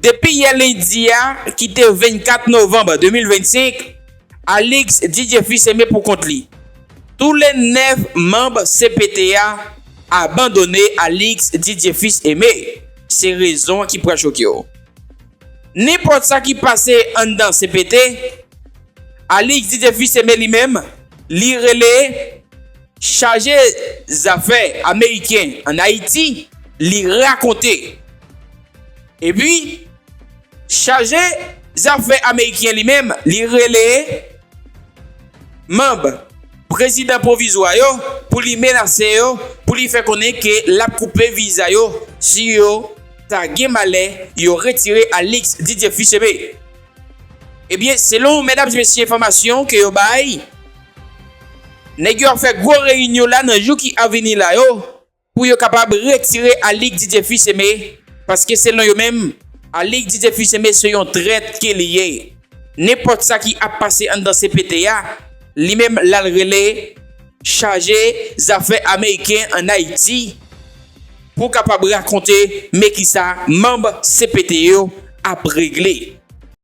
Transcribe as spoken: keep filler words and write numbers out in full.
Depi yè lendi a, ki te vennkat novanm de mil vennsenk, Alix Didier Fils-Aimé pou kont li. Tou le nèf manm C P T a abandone Alix Didier Fils-Aimé. Se rezon ki pral choke w. Nenpòt sa ki pase anndan C P T, Alix Didier Fils-Aimé li menm, li rele chaje zafè ameriken ann Ayiti, li rakonte. Epi, chaje zafè ameriken li menm, li rele manm prezidan pwovizwa yo pou li menase yo, pou li fè konnen ke l ap koupe viza yo si yo ta gen malè yo retire Alix Didier Fils-Aimé. Ebyen, selon medam e mesye enfòmasyon ke yo bay, nèg yo ap fè gwo reyinyon la nan jou ki ap vini la yo pou yo kapab retire Alix Didier Fils-Aimé, paske selon yo menm, Alix Didier Fils-Aimé se yon trèt ke li ye. Nenpòt sa ki ap pase anndan C P T a, li menm l al rele chaje zafè ameriken ann Ayiti pou kapab rakonte men kisa manm C P T yo ap regle.